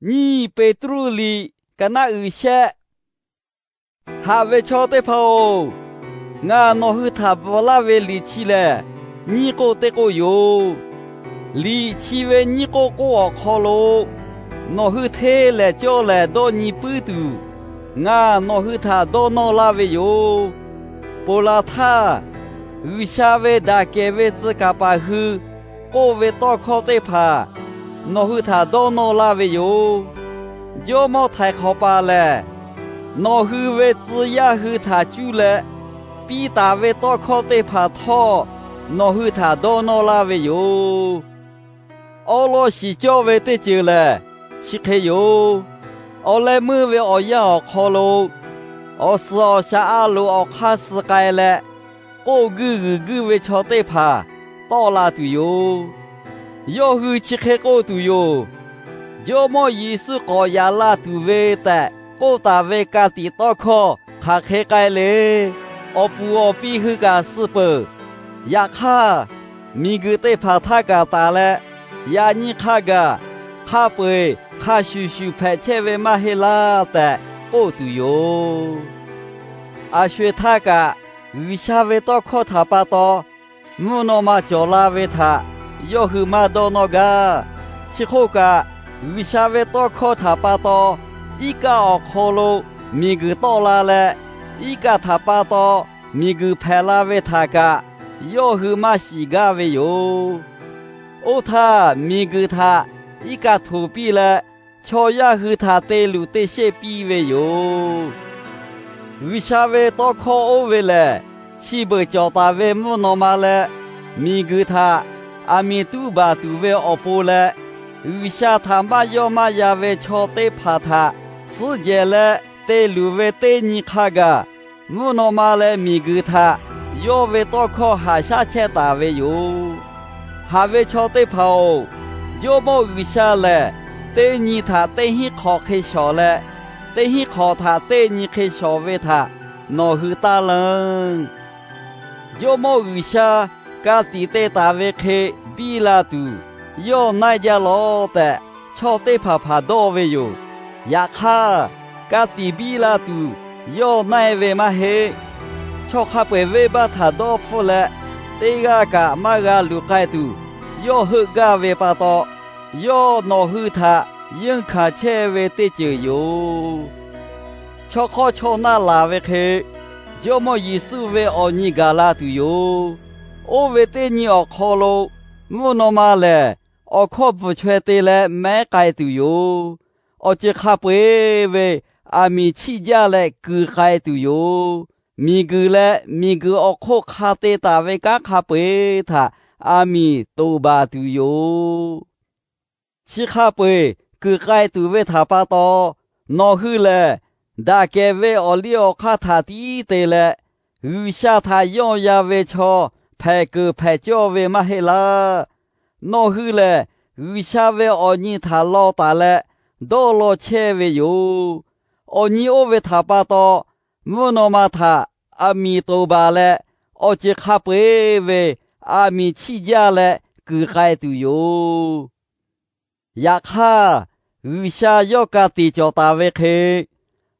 Nyiˇ Peˍtruˆ liꞈ ka naˆ uiˍ shehˆ. Haꞈ ve chaw teˇ hpaˍ-oˬ, ngaˬ nawˬ hui htaꞈ bvuhꞈ laˇ ve liꞈ chi lehˬ, nyiˇ k'oˆ teˇ k'oˆ yoˬ. Liꞈ chi ve nyiˇ k'oˆ k'oˆ awˬ hk'aw lo nawˬ hui hteˇ lehˍ cawˇ lehˍ dawˇ nyi puiˉ tuˬ, ngaˬ nawˬ hui htaꞈ dawˇ nawˇ laˇ ve yoˬ. Ponˬ laˬ htaˇ, G'uiˬsha ve daꞈ kehˬ ve tcuh kaˍ paˍ hui k'oˆ ve tawˇ hkawˇ teˇ hpaˍ nawˬ hui htaꞈ dawˇ nawˇ laˇ ve yoˬ. Jawˇmawˇ htaiˍ hk'awꞈ paˍ lehˬ, nawˬ hui ve tcuh yaˇ hui htaꞈ cuˇ leh piˇ taˍ ve tawˇ hkawˇ teˇ hpaˍ htawˇ nawˬ hui htaꞈ dawˇ nawˇ laˇ ve yoˬ. Awˉ lawˇ shiˍ cawˇ ve teˇ ceuˬ lehˬ, chi hk'e yoˬ. Awˬ leh meuˇ ve awˬ yanˇ awˬ hk'aw lo awˬ suhˍ awˬ shaˍ a loˍ awˬ hk'aˇ suh k'ai leh, k'oˆ guiˇ g'uiˬ guiˇ ve chaw teˇ hpaˍ tawˆ la tuˬ yoˬ. Yawˇ hui chi hk'e k'oˆ tuˬ yoˬ. Jawˇmawˇ Yeˍsuˆ k'awꞈ yaꞈ la tuˬ ve tehꞈ k'oˆ taˍ ve ka tiꞈ tawˇ hkawˇ hk'aˬ hk'e k'ai le. Awˬ puˍ awˬ pi hui kaꞈ suh peuˬ. Yaꞈ hk'aˇ, miˬguiˬ teˇ hpaˍ htaˇ kaꞈ taˍ leh, yaꞈ nyi hk'a gaˬ hk'a peu-eˬ hk'a shuˍ shuˍ hpehꞈ chehˇ ve maˇ heˆ laˇ tehꞈ k'oˆ tuˬ yoˬ. Aˬ sho-eˬ htaˇ kaꞈ G'uiˬsha ve tawˇ hkawˇ htaꞈ pa taw mvuhˇ naw ma cawˬ la ve htaꞈ yawˇ hui maˇ dawˇ nawˇ gaˇ. Chi hk'oˆ kaꞈ, G'uiˬsha ve tawˇ hkawˇ htaꞈ pa taw iˉ kaˆ awˬ hk'aw lo miˬguiˬ tawˆ la leh, iˉ kaˆ htaꞈ pa taw miˬguiˬ hpehꞈ la ve htaꞈ kaꞈ yawˇ hui maˇ shiˍ gaˇ ve yoˬ. Oˇ htaˇ, miˬguiˬ htaꞈ iˉ kaˆ htoꞈ piˇ leh, chaw yaˇ hui htaꞈ te luˬ te sheˆ piˇ ve yoˬ. G'uiˬsha ve tawˇ hkawˇ oˇ ve lehˬ, chi beuꞈ cawˬ taˍ ve mvuhˇ naw ma leh miˬguiˬ htaꞈ aˬ miˍ tuˉ baˬ tuˬ ve awˬ pon leh, G'uiˬsha htaꞈ maˇ yawˇ maˇ ya ve chaw teˇ hpaˍ htaꞈ suhˉ jehˬ leh te luˬ ve teˇ nyi hk'a gaˬ, mvuhˇ naw ma leh miˬguiˬ htaꞈ yawˇ ve tawˇ hkawˇ haꞈ shaˉ chehˇ taˍ ve yoˬ. Haꞈ ve chaw teˇ hpaˍ-oˬ, Jawˇmawˇ G'uiˬsha lehˬ teˇ nyi htaꞈ teˇ hinˉ hk'awꞈ hk'e shawˍ leh, teˇ hinˉ hk'awꞈ htaꞈ teˇ nyi hk'e shawˍ ve htaꞈ nawˬ hui taˇ leunˇ. Jawˇmawˇ G'uiˬsha ka tiꞈ te taˍ ve hk'e biˇ la tuˬ yawˇ naˆ jaˇ lawˬ tehꞈ, chaw teˇ hpaˍ hpaˍ dawˇ ve yoˬ. Yaꞈ hk'aˇ, ka tiꞈ biˇ la tuˬ yawˇ naˆ-e ve maˇ heˆ. Chaw hk'a peu-eˬ venˇbaˆ htaꞈ dawˇ hpfuhˆ leh, teˇ g'aˇ kaꞈ maˇ g'a luˬ k'ai tuˬ yawˇ heuˆ gaˇ ve pa taw, yawˇ nawˬ hui htaꞈ yeunˇ hkanˍ chehˇ ve teˇ ceuˬ yoˬ. Chaw hk'awˇ chaw naˆ laˬ ve hk'e, Jawˇmawˇ Yeˍsuˆ ve awˬ nyi gaˬ la tuˬ yoˬ. Oˇ ve teˇ nyi awˬ hk'aw lo mvuhˇ naw ma lehˬ, awˬ hkawˇ bvuhˬ chaweh te leh mehˉ k'ai tuˬ yoˬ. Awˬ ceuˬ hk'a peu-eˬ ve aˬ miˍ chiˆ jaˇ leh kuiˬ k'ai tuˬ yoˬ. Miˬguiˬ leh miˬguiˬ awˬ hk'oˆ hk'a te taˍ ve kanˉ hk'a peu-eˬ htaꞈ aˬ miˍ toˍ baˬ tuˬ yoˬ. Chi hk'a peu-eˬ kuiˬ k'ai tuˬ ve htaꞈ pa taw, nawˬ hui lehˬ daꞈ kehˬ ve awˬ liˇ awˬ hk'aˇ htaꞈ tiˉ te leh, G'uiˬsha htaꞈ yawˇ ya ve chaw hpehꞈ keunˍ hpehꞈ cawˇ ve maˇ heˆ laˇ. Nawˬ hui lehˬ, G'uiˬsha ve awˬ nyi htaꞈ law taˍ leh dawˇ law chehˇ ve yoˬ. Awˬ nyi oˇ ve htaꞈ pa taw, mvuhˇ naw ma htaꞈ aˬ miˍ toˍ baˬ leh, awˬ ceuˬ hk'a peu-eˬ ve aˬ miˍ chiˆ jaˇ leh kuiˬ k'ai tuˬ yoˬ. Yaꞈ hk'aˇ, G'uiˬsha yawˇ ka tiꞈ cawˬ taˍ ve hk'e,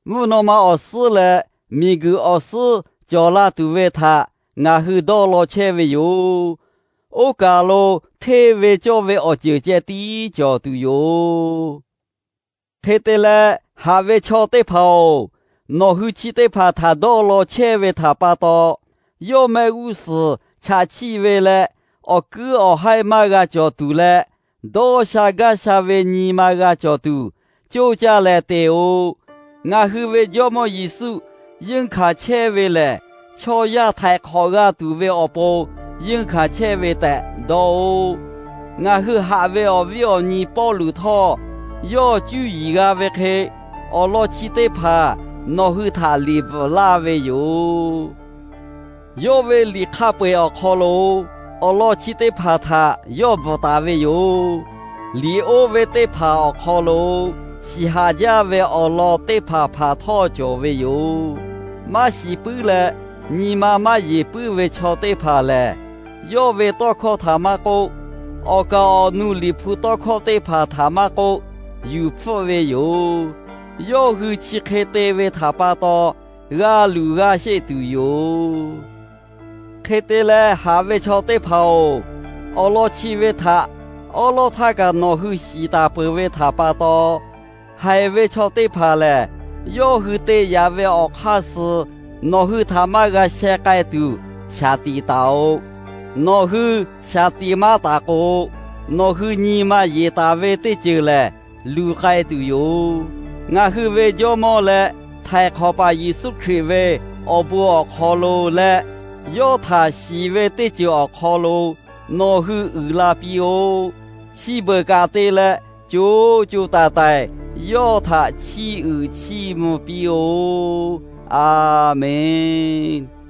mvuhˇ naw ma awˬ suhˉ leh miˬguiˬ awˬ suhˉ cawˬ la tuˬ ve htaꞈ ngaˬ hui dawˇ law chehˇ ve yoˬ. Oˇ kaˬ lo hteˇ ve cawˇ ve awˬ ceuˬ ceh tiˉ cawˬ tuˬ yoˬ. Hk'e te leh, haꞈ ve chaw teˇ hpaˍ-oˬ, nawˬ hui chi teˇ hpaˍ htaꞈ dawˇ law chehˇ ve htaꞈ pa taw, yawˇ mehˆ g'uˇ suhˍ chaꞈ chiˆ ve leh, awˬ kuiˉ awˬ haiˇ maˇ g'a cawˬ tuˬ leh, dawˇ sha gaˇ sha ve nyi ma g'a cawˬ tuˬ, coˇ caˇ leh te-o. Ngaˬ hui ve Jawˇmawˇ Yeˍsuˆ yeunˇ hkanˍ chehˇ ve lehˬ, chaw yaˇ htaiˍ hk'awꞈ g'a tuˬ ve awˬ pon yeunˇ hkanˍ chehˇ ve tehꞈ dawˇ-o. Ngaˬ hui haꞈ ve awˬ viˉ awˬ nyi Pawˇluꞈ htawˇ, yawˇ cuˇ yiˍ g'a ve hk'e, awˬ lawn chi teˇ hpaˍ nawˬ hui htaꞈ liꞈ bvuhꞈ laˇ ve yoˬ. Yawˇ ve liꞈ hk'a peu-eˬ awˬ hk'aw lo awˬ lawn chi teˇ hpaˍ htaꞈ yawˇ bvuhꞈ taˍ ve yoˬ. Liꞈ oˇ ve teˇ hpaˍ awˬ hk'aw lo shiˍ haꞈ jaˇ ve awˬ lawn teˇ hpaˍ hpaˍ htawˇ cawˬ ve yoˬ. Maˇ shiˍ puiˉ leh nyi ma maˇ yeˬ puiˉ ve chaw teˇ hpaˍ lehˬ, yawˇ ve tawˇ hkawˇ htaꞈ maˇ k'oˆ, awˬ kaˍ awˬ nu Liꞈ hpu tawˇ hkawˇ teˇ hpaˍ htaꞈ maˇ k'oˆ, yuˬ hpfuhˆ ve yoˬ. Yawˇ hui chi hk'e te ve htaꞈ pa taw, g'a luˬ g'a sheˆ tuˬ yoˬ. Hk'e te leh, haꞈ ve chaw teˇ hpaˍ-oˬ, awˬ lawn chi ve htaꞈ awˉ lawˉ htaˇ kaꞈ nawˬ hui shiˍ taˍ peuˬ ve htaꞈ pa taw, haiˬ ve chaw teˇ hpaˍ lehˬ, yawˇ hui te yaꞈ ve awˬ hk'aˇ suh nawˬ hui htaꞈ maˇ g'a sheh k'ai tuˬ shaˍ tiꞈ taˍ-oꞈ. Nawˬ hui shaˍ tiꞈ maˇ taˍ k'o, nawˬ hui nyi ma yeˬ taˍ ve teˇ ceuˬ lehˬ, luˬ k'ai tuˬ yoˬ. Ngaˬ hui ve Jawˇmawˇ leh Htaiˍ hk'awꞈ paˍ Yeˍsuˆ Hkriꞈ ve awˬ bon awˬ hk'aw lo leh, yawˇ htaꞈ shiˍ ve teˇ ceuˬ awˬ hk'aw lo nawˬ hui uiˍ la piˇ-oˆ. Chi beuꞈ kaꞈ te leh, co co taiˍ taiˍ yawˇ htaꞈ chiˇ uiˍ chiˇ mvuh piˇ-oˆ. A menˍ.